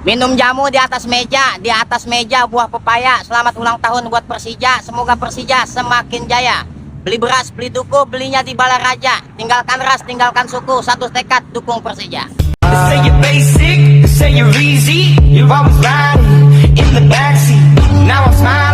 Minum jamu di atas meja buah pepaya. Selamat ulang tahun buat Persija, semoga Persija semakin jaya. Beli beras, beli duku, belinya di Balaraja. Tinggalkan ras, tinggalkan suku, satu tekad dukung Persija. They say you're basic, they say you're easy. You're always riding in the backseat. Now I'm smiling.